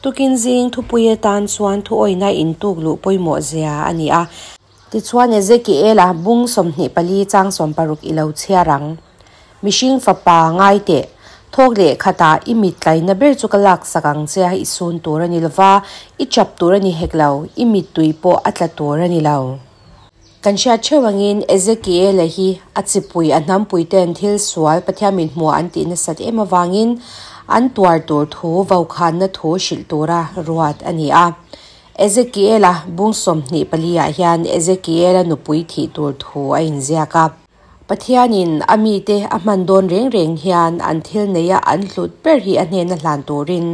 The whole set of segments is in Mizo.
Tukin zing thupui atan chuan thuawihna intuk luh pawimawh zia a ni a. Tichuan Ezekiela bung 24 chang 60 i lo chhiar ang. Mihring fapa ngai teh, thawk leh khatah i mit tlaina ber chu ka laksak ang che a, i sun tur a ni lova, i chap tur a ni hek lo, i mittui pawh a tla tur a ni lo. Kan hriat theuh angin Ezekiela hi a chipui a hnampuite'n thil sual Pathian min hmuah an tih nasat em avangin an tuar tur thu vokhanna thu hrilh tura ruat a ni a. Ezekiela bung 24 ah hian Ezekiela nupui thih tur thu a inziak a. Pathianin a mite a hman dawn reng reng hian an thil neia an hlut ber hi a hnena hlan turin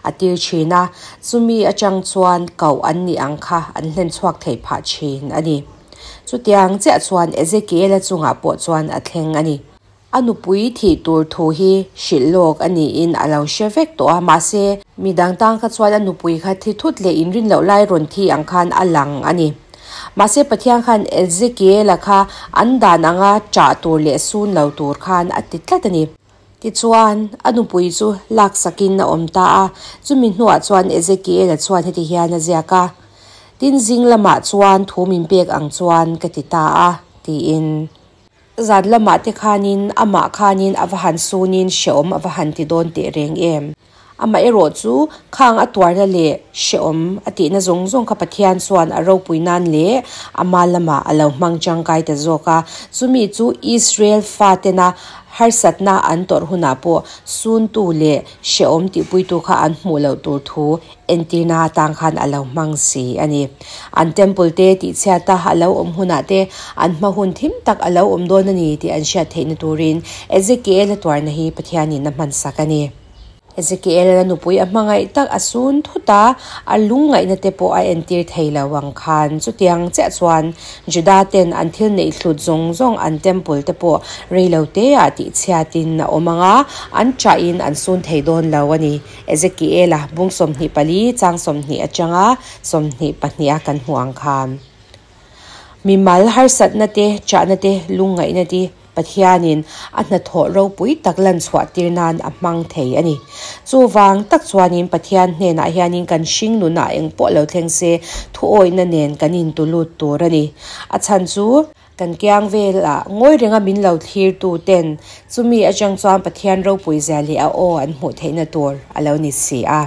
a tir thin a, chumi atang chuan koh an nih ang kha an hlen chhuak thei phah thin a ni. Chutiang chiah chuan Ezekiela chungah pawh chuan a thleng a ni. A nupui thih tur thu hi hrilh lawk a niin a lo hre vek tawh a, mahse, midang tan kha chuan a nupui kha thi thut leh inrin loh lai rawn thi ang khan a lang a ni. Mahse, Pathian khan Ezekiela kha an dan anga ṭah tur leh sun lo tur khan a ti tlat a ni. Tichuan, a nupui chu laksakin a awm ta a, chumi hnuah chuan Ezekiela chuan heti hian a ziak a, Tin, zing lamah chuan thu min pek ang chuan ka ti ta a, tiin. Zan lamah te khanin amah khanin a va han sunin hrehawm a va han ti dawn teh reng em. Amaherawh chu khang a tuarna leh hrehawm a tihna zawng zawng kha Pathian chuan a ropui nan leh ama lamah a lo hmang tangkai ta zawk a. Chumi chu Israel fatena harsatna an tawrh hunah pawh suntu leh hrehawm tihpuitu kha an hmuh loh tur thu Entirna atang khan a lo hmang si a ni. An temple te tihchhiat a a lo awm hunah te an hma hun thim tak a lo awm dawn a ni tih an hriat theihna turin Ezekiel a tuarna hi Pathianin a hmansak a ni. Ezekiel a nupui a hmangaih tak a sun thut a, a lungngaihna te pawh a entir thei lo ang khan chutiang chiah chuan Juda ten an thil neih hlut zawng zawng an temple te pawh rei lo te ah tihchhiatin a awm ang a, an chahin an sun thei dawn lo a ni. Ezekiela bung 24 chang 20 atanga 22 a kan hmuh ang khan. Mimal harsatna te, chahna te, lungngaihna te Pathianin a hnathawh ropui tak lan chhuah tir nan a hmang thei a ni. Chuvang tak chuanin Pathian hnenah hianin kan hring nunah eng pawh lo thleng se thuawihna nen kan intulut tur a ni. A chhan chu. Kan kiang velah ngawi renga min lo thlirtu ten chumi atang chuan Pathian ropui zia leh a aw an hmuh theihna tur a lo ni si a.